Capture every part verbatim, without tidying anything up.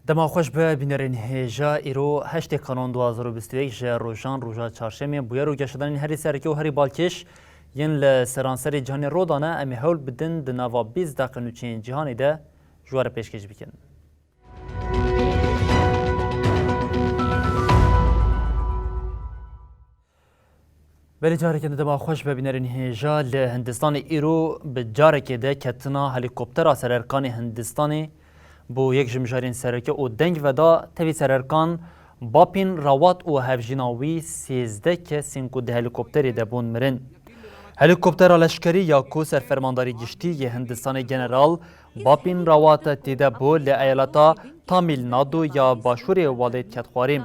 Dema xweş be bînerên hêja, îro heştê Kanon du hazar û bîst û yek ji rojan roja çarşemê, bûyer û geşedanên herî sereke û herî balkêş yên li seranserê cîhanê rû dane, em ê hewl bidin di nava bîst deqe nûçeyên cîhanê de ji we re pêşkêş bikin. Belê, careke din dema xweş be bînerên hêja. Li Hindistanê îro bi carekê de ketina helîkoptera sererkanê Hindistanê bo yek ji mijarên sereke û deng veda. Tevî sererkan Bapîn Rawat û hevjîna wî sêzdeh kesên ku di helîkopterê de bûn mirin. Helîkoptera leşkerî ya ku serfermandarî giştî yê Hindistanê General Bapîn Rawat tê de bû, li eyaleta Tamil Nadu ya başûrê welêt ket xwarê.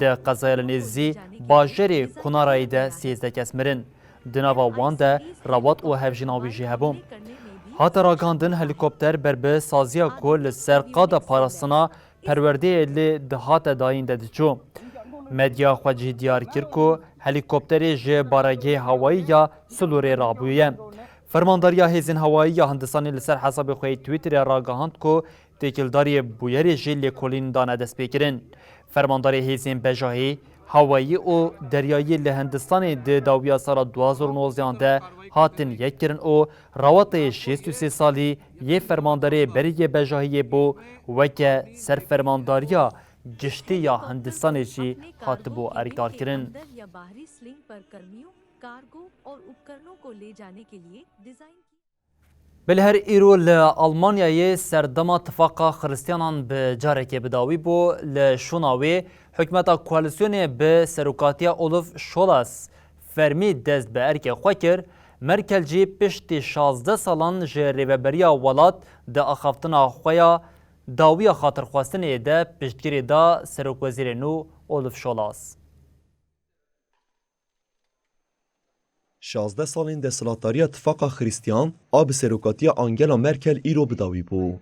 Di qezaya li nêzî bajarê Kunarayê de sêzdeh kes mirin. Di nava wan de Rawat û hevjîna wî jî hebû. Hate ragihandin, helîkopter ber bi saziya ku li ser qada parastina perwerdeyê li dihate dayîn de diçû. Medya xwe jî diyar kir ku helîkopterê ji baregehê hawayî ya Sulûrê rabûye. Fermandariya Hêzên Hawayî ya Hindistanê li ser hesabê xwe yê Twitterê ragihand ku têkildariyê bûyerê jî lêkolîn dane destpêkirin. Fermandarê hêzên bejahî, hawayî û deryayî li Hindistanê di dawiya sala du hazar û nozdehan de hatin yekkirin û rawateyê şêst û sê salî yê fermandarê berî yê bejahiyê bû, weke serfermandariya giştî ya Hindistanê jî hatibû erkdarkirin. Belê, her îro li Almanyayê serdema Tifaqa Xiristiyanan bi carekê bi dawî bû. Li şûna wê, hikûmeta koalîsyonê bi serokatiya Olaf Scholz fermî dest bi erkê xwe kir. Merkel jî piştî şazdeh salan ji rêveberiya welat di axaftina xwe ya dawiya xatirxwestinê de piştgirî da serokwezîrê nû Olaf Scholz. Şazdeh salên desthilatdariya Tifaqa Xiristiyan a bi serokatiya Angela Merkel îro bi dawî bû.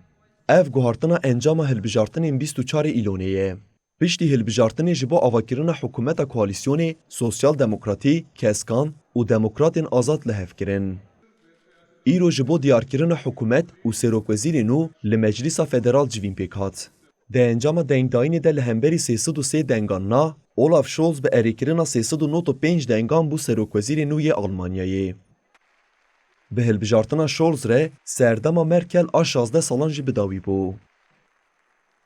Ev guhartina encama hilbijartinên bîst û çarê Îlonê ye. Piştî hilbijartinê ji bo avakirina hikûmeta koalîsyonê Sosyal Demokratî, Keskan û Demokratên Azad li hev kirin. Îro ji bo diyarkirina hikûmet û serokwezîrê nû li Meclîsa Federal civîn pêk hat. Di encama dengdayînê de li hemberî sê sed û sê dengan na, Olaf Scholz bi erêkirina sê sed û nod û pênc dengan bû serokwezîrê nû yê Almanyayê. Bi hilbijartina Scholz re serdema Merkel a şazdeh salan jî bi dawî bû.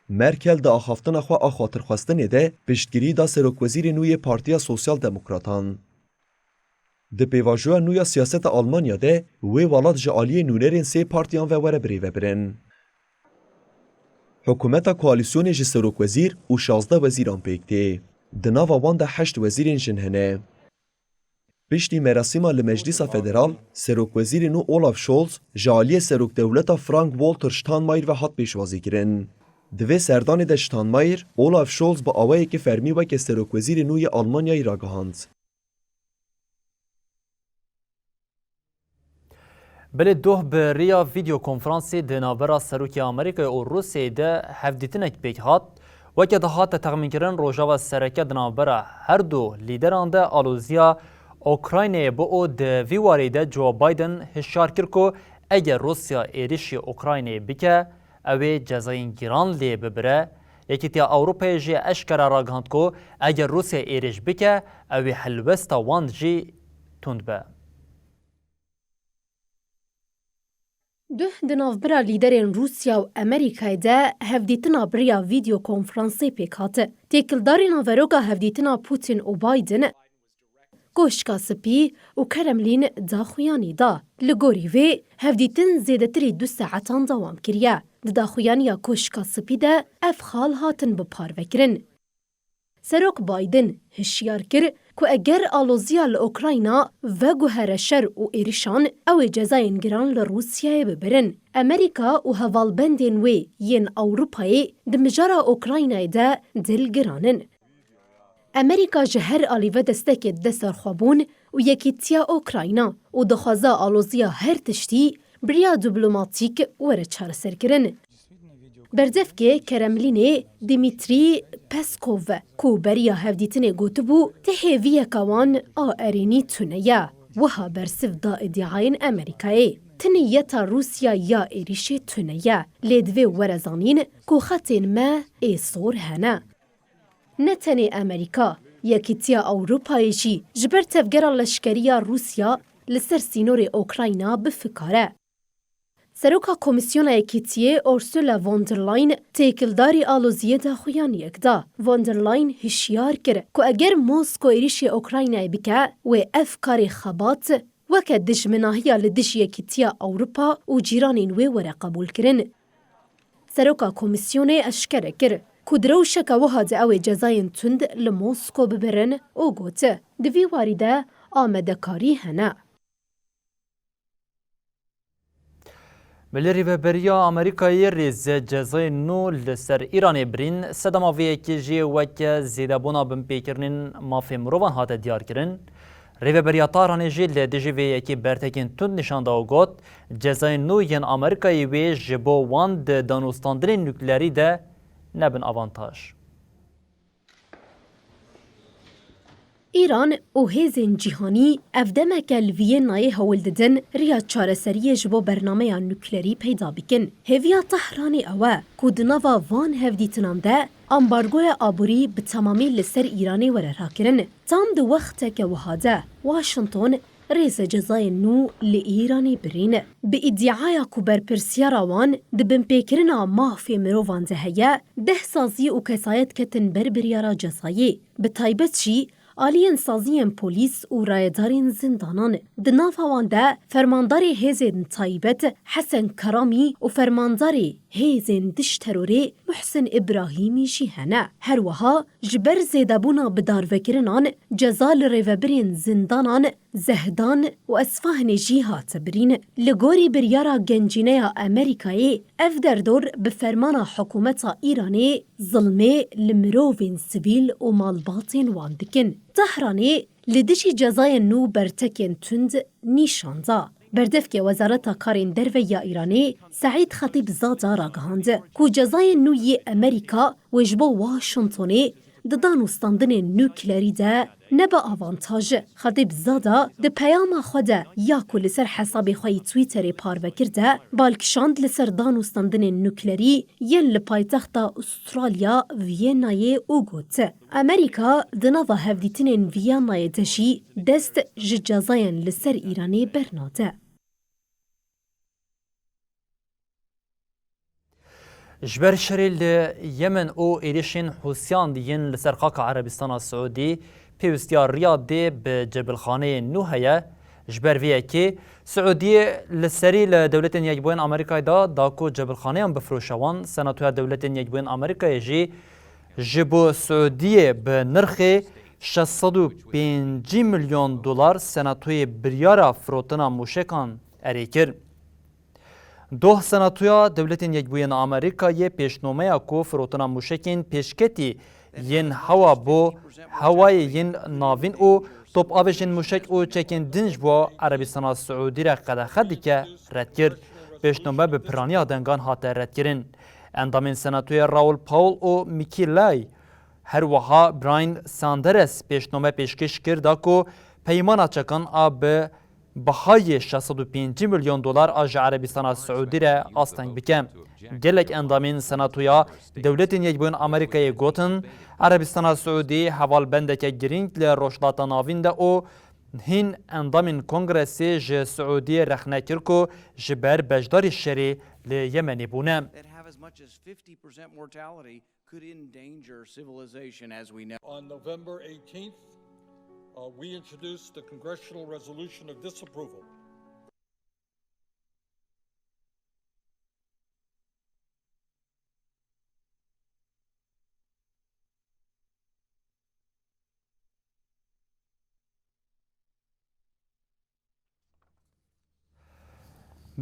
Merkel di axaftina xwe a xatirxwestinê de piştgirî da serokwezîrê nû yê Partiya Sosyal Demokratan. Di pêvajoya nû ya siyaseta Almanya de wê welat ji aliyê nûnerên sê partiyan ve were birêvebirin. Hikûmeta koalîsyonê ji serokwezîr û şazdeh wezîran pêk tê. Di nava wan de heşt wezîrên jin hene. Piştî merasîma li Meclîsa Federal, serokwezîrê nû Olaf Scholz ji aliyê serokdewleta Frank-Walter Steinmeier ve hat pêşwazîkirin. Di vê serdanê de Steinmeier, Olaf Scholz bi awayekî fermî weke serokwezîrê nû yê Almanyayê ragihand. Belê, doh bi riya vîdyokonferansê di navbera Serokê Amerîkayê û Rûsyayê de hevdîtinek pêk hat. Weke dihate texmînkirin, rojava sereke di navbera her du lîderan de aloziya Ukraynayê bû û di vî warî de Joe Biden hişyar kir ku eger Rûsya êrişî Ukraynayê bike, ew ê cezayên giran lê bibire. Yekîtiya Ewropayê jî eşkere ragihand ku eger Rûsya êrîş bike, ew ê helwesta wan jî tund be. Duh di navbera lîderên Rûsya û Amerîkayê de hevdîtina bi riya vîdyokonferansê pêk hat. Têkildarî naveroka hevdîtina Putin û Biden, Koşka Spî û Kremlîn daxuyanî da. Li gorî wê, hevdîtin zêdetirî du saetan dewam kiriye. Di daxuyaniya Koşka Spî de ev xal hatin biparvekirin. Serok Biden hişyar kir, ku eger aloziya li Ukrayna veguhere şer û êrişan, ew ê cezayên giran li Rûsyayê bibirin. Amerîka û hevalbendên wê yên Ewropayê di mijara Ukraynayê de dil giran in. Amerîka ji her alî ve destekê dide ser xwebûn û yekîtiya Ukrayna û dixwaze aloziya her tiştî bi riya diplomatîk were çareserkirin. Berdevkê Kremlînê Dmitry Peskov, ku beriya hevdîtinê gotibû, ti hêviyeka wan a erênî tune ye, wiha bersiv da îdiayên Amerîkayê: Ti niyeta Rûsya ya êrîşê tune ye, lê divê were zanîn ku xetên me ê sor hene. Ne tenê Amerîka, Yekîtiya Ewropayê jî ji ber tevgera leşkerî ya Rûsya li ser sînorê Ukrayna bi fikar e. Seroka Komîsyona Yekîtiyê Ursula von der Leyen têkildarî aloziyê daxuyaniyek da. Von der Leyen hişyar kir ku eger Mosko êrîşê Ukraynayê bike, wê ev karê xebat weke dijminahiya li dijî Yekîtiya Ewropa û cîranên wê were qebûlkirin. Seroka Komîsyonê eşkere kir ku di rewşeke wiha de ew ê cezayên tund li Mosko bibirin û got, Di vî warî de amadekarî hene. Belê rêveberiya Amerîkayê rêze cezayên nû li ser Îranê birîn, sedema vê yekê jî weke zêdebûna binpêkirinên mafê mirovan hate diyarkirin. Rêveberiya Tahranê jî li dijî vê yekê bertekên tund nîşan da û got, cezayên nû yên Amerîkayê wê ji bo wan di danûstandinên nuklerî de nebin avantaj. Îran û hêzên cîhanî ev demeke li Vîyennayê hewl didin riya çareseriyê ji bo bernameya nuklerî peyda bikin. Hêviya Tehranê ew e ku di nava van hevdîtinan de ambargoya aborî bi temamî li ser Îranê were rakirin. Tam di wexteke wiha de Washington rêze cezayên nû li Îranê birîn. Bi îdiaya ku berpirsyara wan di binpêkirina mafê mirovan de heye, deh sazî û kesayet ketin ber biryara cezayê. Bi taybet jî aliyên saziyên polîs û rayedarên zindanan. Di nava wan de fermandarê hêzên taybet Hesen Karamî û fermandarê hêzên dij terorê Muhsin Îbrahîmî jî hene. Her wiha ji ber zêdebûna bidarvekirinan ceza li rêvebirên zindanan Zehdan û Esfahanê jî hate birîn. Li gorî biryara gencîneya Amerîkayê, ev derdor bi fermana hikûmeta Îranê zilmê li mirovên sivîl û malbatên wan dikin. Tehranê li dijî cezayên nû bertekên tund nîşan da. Berdevkê Wezareta Karên Derve ya Îranê Seîd Xetîbzada ragihand ku cezayên nû yê Amerîka wê ji bo Washingtonê di danûstandinên nuklerî de nebe avantaj. Xetîbzada di peyama xwe de ya ku li ser hesabê xwe yî Twitterê parve kir de bal kişand li ser danûstandinên nuklerî yên li paytexta Ûstralya Vîyennayê û got, Amerîka di nava hevdîtinên Vîyennayê de jî dest ji cezayên li ser Îranê bernade. Ji ber şerê li Yemen û êrişên Hûsiyan yên li ser xaka Erebistana Siûdî, pêwistiya Riyadê bi cebilxaneyên nû heye. Ji ber vê yekê Siûdiyê li serî li Dewletên Yekbûyên Amerîkayê da, da ku cebilxaneyan bifroşe wan. Senatoya Dewletên Yekbûyên Amerîkayê jî ji bo Siûdiyê bi nirxê şeş sed û pêncî milyon dolar senatoyê biryara firotina mûşekan erê kir. Doh Senatoya Dewletên Yekbûyên Amerîkayê pêşnomeya ku firotina mûşekên pêşketî yên hewa bo hewayê yên navîn û topavêjên mûşek û çekên din ji bo Erebistana Siûdî re qedexe dike red kir. Pêşnome bi piraniya dengan hate redkirin. Endamên Senatoyê Raul Paul û Mickey Lai, her wiha Brian Sanders pêşnome pêşkêş kir da ku peymana çekan a bi bihayê şeş sed û pêncî milyon dolar a ji Erebistana Siûdî re asteng bike. Gelek endamên Senatoya Dewletên Yekbûyên Amerîkayê gotin, Erebistana Siûdî hevalbendeke girîng li Rojhilata Navîn de û hîn endamên Kongresê ji Siûdiyê rexne kir ku ji ber beşdarî şerê li Yemenê bûne. That have as much as fifty percent mortality could endanger civilization as we know. On November eighteenth, uh, we introduced the congressional resolution of disapproval.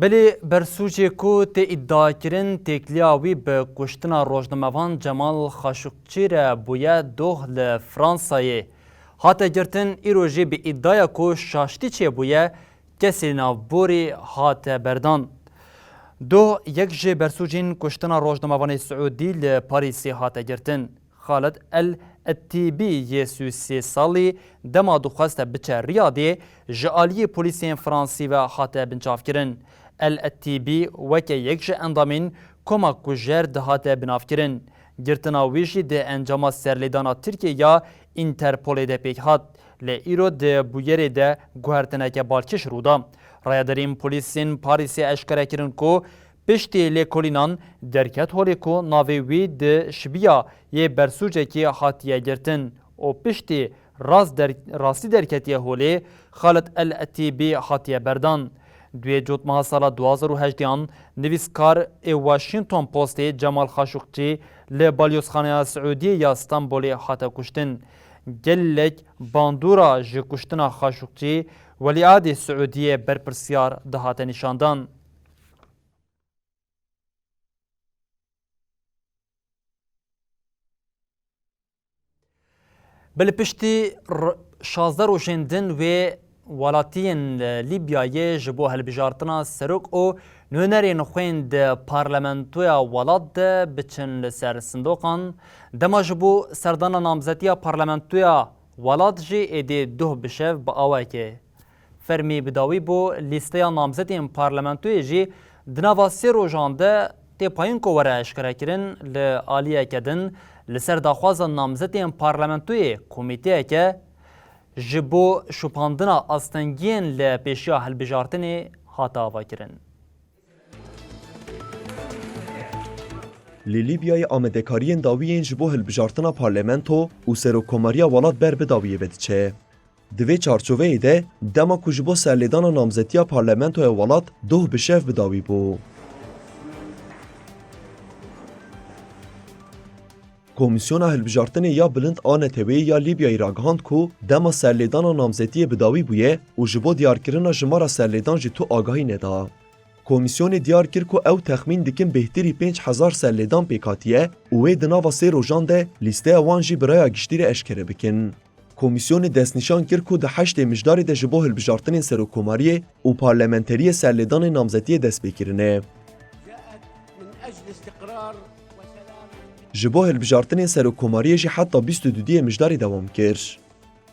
Belê bersûcê ku tê îdiakirin têkiliya wî bi kuştina rojnamevan Cemal Xaşukçî re bûye doh li Fransayê hate girtin, îro jî bi îdiaya ku şaştî çêbûye, kesê navborî hate berdan. Doh yek ji bersûcên kuştina rojnamevanê Siûdî li Parîsê hate girtin. Xalid El Etîbî yê sî û sê salî dema dixweste biçe Riyadê, ji aliyê polîsên Fransî ve hate binçavkirin. El Etîbî weke yek ji endamên koma kujer dihate binavkirin. Girtina wî jî di encama serlêdana Tirkiyê ya Interpolê de pêk hat. Lê îro di bûyerê de guhertineke balkêş rû da. Rayedarên polîsên Parîsê eşkere kirin ku piştî lêkolînan derket holê ku navê wî di şibiya yê bersûcekî hatiye girtin û piştî rast der-, rastî derketiye holê, Xalid El Etîbî hatiye berdan. Di wê cotmeha sala du hazar û hejdêyan, nivîskar ê Washington Postê Cemal Xaşukçî li balyozxaneya Siûdiyê ya Stenbolê hate kuştin. Gelek bandora ji kuştina Xaşukçî Welîadê Siûdiyê berpirsiyar dihate nîşandan. Bi li piştî r-, şazdeh rojên din wê welatiyên Lîbyayê ji bo hilbijartina serok û nûnerên xwên di parlamentoya welat de biçin li ser sindoqan. Dema ji bo serdana namzetiya parlamentoya welat jî êdî doh bi şev bi awakê fermî bi dawî bû. Lîsteya namzetên parlamentoyê jî di nava sê rojan de tê payîn ku were eşkerekirin, li aliyeke din li ser daxwaza namzetên parlamentoyê komîteyeke ji bo şopandina astengiyên li pêşiya hilbijartinê hate avakirin. Li Lîbyayê amadekariyên dawî yên ji bo hilbijartina parlamento û serokkomariya welat ber bi dawiyê ve diçe. Di vê çarçoveyê de, dema ku ji bo serlêdana namzetiya parlamentoya welat doh bi şev bi dawî bû. Komîsyona Hilbijartinê ya Bilind a Neteweyê ya Lîbyayê ragihand ku dema serlêdana namzetiyê bi dawî bûye û ji bo diyarkirina jimara serlêdan jî tu agahî neda. Komîsyonê diyar kir ku ew texmîn dikin bêhtirî pênc hezar serlêdan pêk hatiye û wê di nava sê rojan de lîsteya wan jî bi raya giştî re eşkere bikin. Komîsyonê destnîşan kir ku di heştê Mijdarê de ji bo hilbijartinên serokkomariyê û parlamenteriyê serlêdanên namzetiyê dest pê kirine. Ji bo hilbijartinên serokkomariyê jî heta bîst û duduyê Mijdarê dewam kir.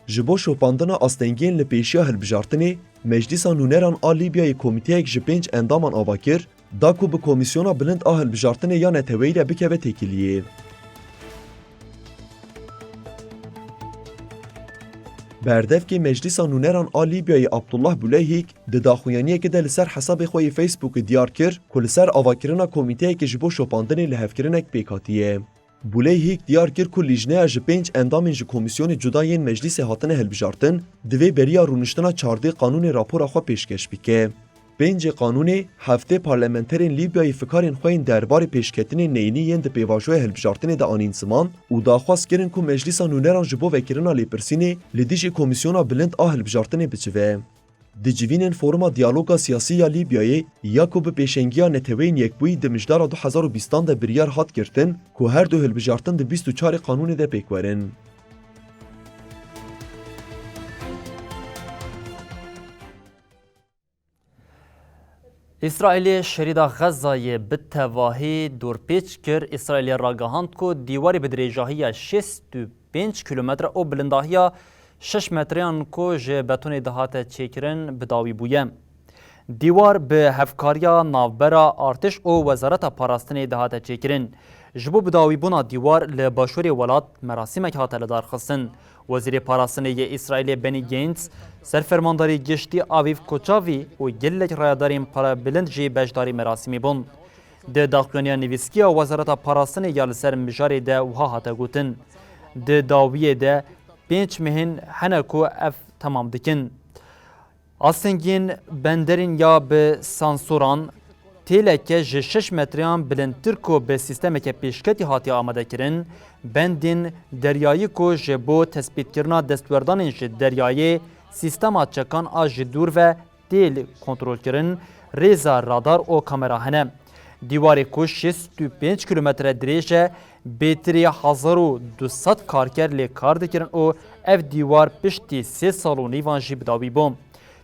Ji bo şopandina astengiyên li pêşiya hilbijartinê, Meclisa Nûneran a Lîbyayê komîteyek ji pênc endaman ava kir, da ku bi Komîsyona Bilind a Hilbijartinê ya Neteweyî re bikeve têkiliyê. Berdevkê Meclisa Nûneran a Lîbyayê Abdullah Buleyhîk di daxuyaniyekê de li ser hesabê xwe yê Facebookê diyar kir ku li ser avakirina komîteyekê ji bo şopandinê lihevkirinek pêk hatiye. Buleyhîk diyar kir ku lîjneya ji pênc endamên ji komîsyonê cuda yên meclîsê hatine hilbijartin, divê beriya rûniştina çardê qanûnê rapora xwe pêşkeş bike. Pêncê qanûnê, heftê parlamenterên Lîbyayê fikarên xwe yên derbarê pêşketinên neyînî yên di pêvajoya hilbijartinê de anîn ziman û daxwaz kirin ku Meclîsa Nûneran ji bo vekirina lêpirsînê li dijî Komîsyona Bilind a Hilbijartinê bicive. Di civînên Foruma Diyaloga Siyasî ya Lîbyayê ya ku bi pêşengiya Neteweyên Yekbûyî di mijdara du hezar û bîstan de biryar hat girtin ku her du hilbijartin di bîst û çarê qanûnê de pêk werin. Îsraîlê şerîda Xezayê bi tevahî dorpêç kir. Îsraîlê ragihand ku dîwarê bi dirêjahiya şêst û pênc kîlometre û bilindahiya şeş metreyan ku ji betonê dihate çêkirin, bi dawî bûye. Dîwar bi hevkariya navbera artêş û Wezareta Parastinê dihate çêkirin. Ji bo bidawîbûna dîwar li başûrê welat merasîmek hate lidarxistin. Wezîrê Parastinê yê Îsraîlê Benny Gantz, Serfermandarê Giştî Aviv Koçavî û gelek rayedarên para bilind jî beşdarî merasîmê bûn. Di daxuyaniya nivîskî ya Wezareta Parastinê ya li ser mijarê de wiha hate gotin, di dawiyê de pênc mehên hene ku ev temam dikin. Astengiyên benderên ya bi sansoran, têleke ji şeş metreyan bilindtir ku bi sîstemeke pêşketî hatiye amadekirin, bendên deryayî ku ji bo tespîtkirina destwerdanên ji deryayê, sîstema çekan a ji dûr ve têl kontrolkirin, rêza radar û kamera hene. Dîwarê ku şêst û pênc kîlometre dirêj e, bêtirî hezar û du sed karker lê kar dikirin û ev dîwar piştî sê sal û nîvan jî bi dawî bû.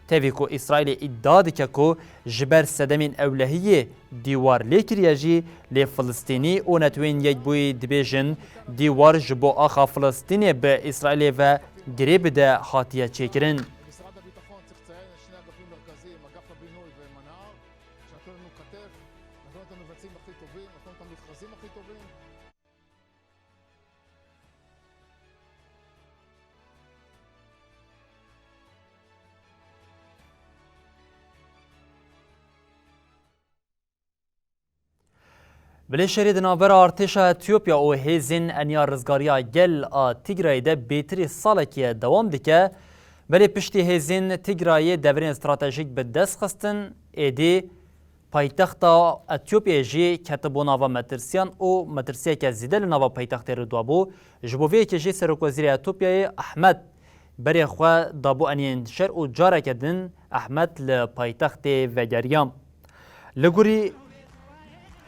Tevî ku Îsraîlê îdia dike ku ji ber sedemên ewlehiyê dîwar lê kiriye jî, lê Filistînî û Neteweyên Yekbûyî dibêjin, dîwar ji bo axa Filistînê bi Îsraîlê ve girê bide hatiye çêkirin. משרד הביטחון צריך לציין שני אגפים מרכזיים, אגף הבינוי ומנה"ר, שנתנו לנו כתף, נתנו את המבצעים הכי טובים, נתנו את המכרזים הכי טובים. Bilêşerê di navbera artêşa Etiyopya û hêzên Eniya Rizgariya Gel a Tigrayê de bêtirî salekî ye dewam dike. Belê piştî hêzên Tigrayê deverên stratejîk bi dest xistin, êdî paytexta Etiyopyayê jî ketibû nava metirsiyan û metirsiyeke zêde li nava paytextê rûdabû. Ji bo vê yekê jî Serokwezîrê Etiyopyayê Ehmed berê xwe dabû eniyên şer û careke din Ehmed li paytextê vegeriya. Li gorî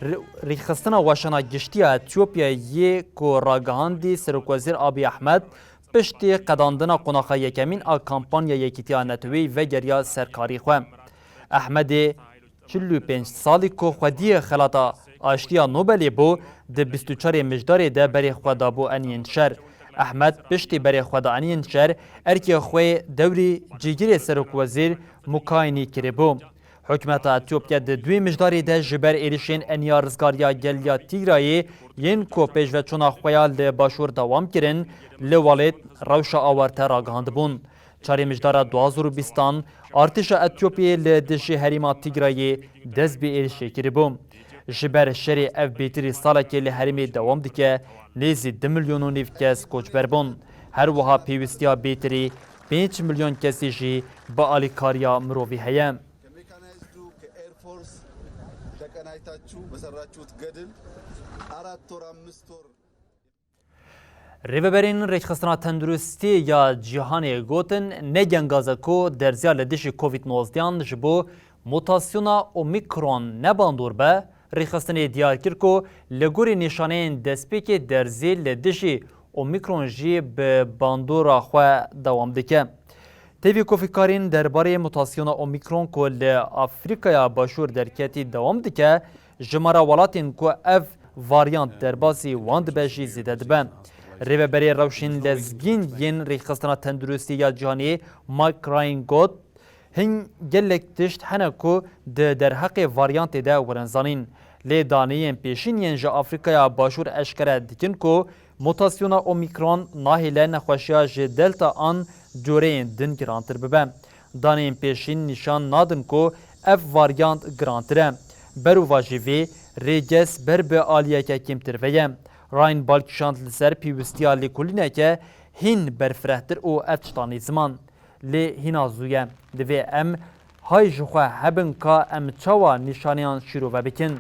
ri-, rêxistina weşana giştî ya Etiyopyayê ku ragihandî Serokwezîr Abiy Ahmed piştî qedandina qonaxa yekemîn a kampanya Yekîtiya Neteweyî vegeriya ser karî xwe. Ehmedê çil û pênc salî ku xwediyê xelata Aştiya Nobelê bû, di bîst û çarê Mijdarê de berê xwe dabû eniyên şer. Ehmed piştî berê xwe da eniyên şer, erkê xwe dewrî cîgirê serokwezîr Mukayinî kiribû. Hikûmeta Etiyopya di duyê Mijdarê de ji ber êrişên Eniya Rizgariya Gel ya Tîgrayê yên ku pêşveçûna xwe ya li başûr dewam kirin, li welêt rewşa awarte ragihandibûn. Çarê Mijdara du hazar û bîstan, artêşa Etiyopyayê li dijî herêma Tigrayê dest bi êrişê kiribû. Ji ber şerê ev bêtirî salekê li herêmê dewam dike, nêzî du milyon û nîv kes koçber bûn. Her wiha pêwîstiya bêtirî pênc milyon kesî jî bi alîkariya mirovî heye. ከሜካናይዝዱ ከኤርፎርስ ተቀናጅታችሁ በሰራችሁት ገድል አራት ወር አምስት ወር Rêveberên Rêxistina Tenduristî ya Cîhanê gotin, ne gengaze ku derziya li dijî Covid nozdehan ji bo mutasyona Omîkron ne bandor be. Rêxistinê diyar kir ku li gorî nîşaneyên destpêkê derzî li dijî Omîkron jî bi bandora xwe dewam dike. Tevî ku fîkarên derbarê mutasyona Omîkron ku li Afrîkaya Başûr derketî dewam dike, jimara welatên ku ev varyant derbasî wan dibe jî zêde dibe. Rêveberê Rewşên Lezgîn yên Rêxistina Tenduristî ya Cîhanê Mark Ryan got, hin gelek tişt hene ku di derheqê varyantê de werin zanîn. Lê daneyên pêşîn yên ji Afrîkaya Başûr eşkere dikin ku mutasyona Omîkron nahêle nexweşiya ji Delta an coreyên din girantir bibe. Daneyên pêşîn nîşan nadin ku ev varyant girantir e. Berovajî vê, rêges ber bi aliyeke kêmtir ve ye. Ryan bal kişand li ser pêwîstiya lêkolîneke hîn berfirehtir û ev tiştan nîzim an. Lê hîna zû ye. Divê em hay ji xwe hebin ka em çawa nîşaneyan şîrove bikin.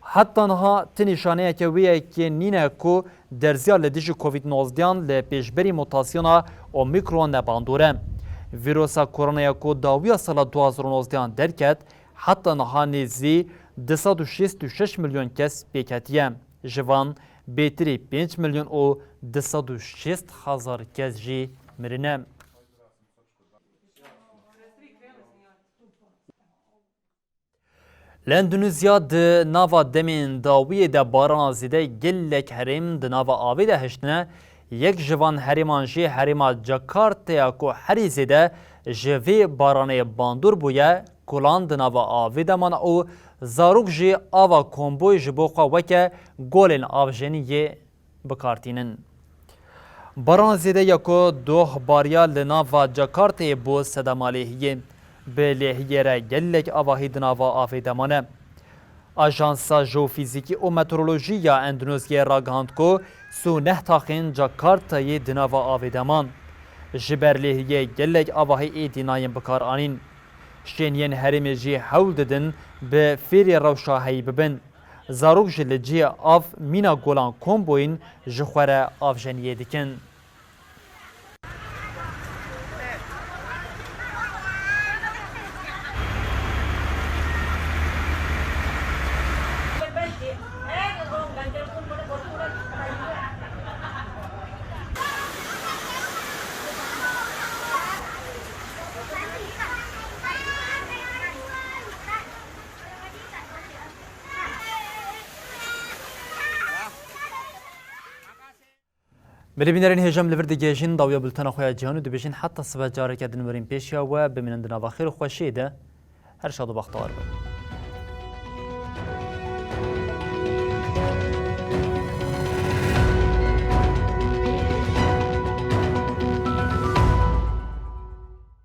Heta niha ti nîşaneyeke wê yekê nîne ku derziya li dijî Covid nozdehan li pêşberî mutasyona Omîkron ne bandor e. Vîrusa koronaya ku dawiya sala du hazar û nozdehan derket, heta niha nêzî du sed û şêst û şeş milyon kes pê ketiye. Ji van bêtirî pênc milyon û du sed û şêst hezar kes jî mirine. Li Endonezya di nava demên dawiyê de barana zêde gelek herêm di nava avê de hiştine. Yek ji van herêman jî herêma Jakartaya ku herî zêde ji vê baranê bandor bûye, kolan di nava avê de mane û zarok jî ava komboy ji bo xwe weke golên avjeniyê bi kar tînin. Barana zêde ya ku doh bariya li nava Jakartayê bo sedema lêhiyê. Bi lêhiyê re gelek avahî di nava avê de mane. Ajansa Jeofîzîkî û Meteorolojî ya Endonezyayê ragihand ku sî û neh taxên Jakartayê di nava avê de man. Ji ber lêhiyê gelek avahî êdî nayên bikaranîn. Şêniyên herêmê jî hewl didin bi fêrê rewşa heyî bibin. Zarok jî li cihê av mîna golan kom bûyîn ji xwe re avjeniyê dikin. Belê bînerên hêja, em li vir digihêjin dawiya bultena xwe ya cîhan û dibêjin heta sibe careke din werin pêşiya we, bimînin di nava xêr û xweşiyê de. Her şad û bextewar bin.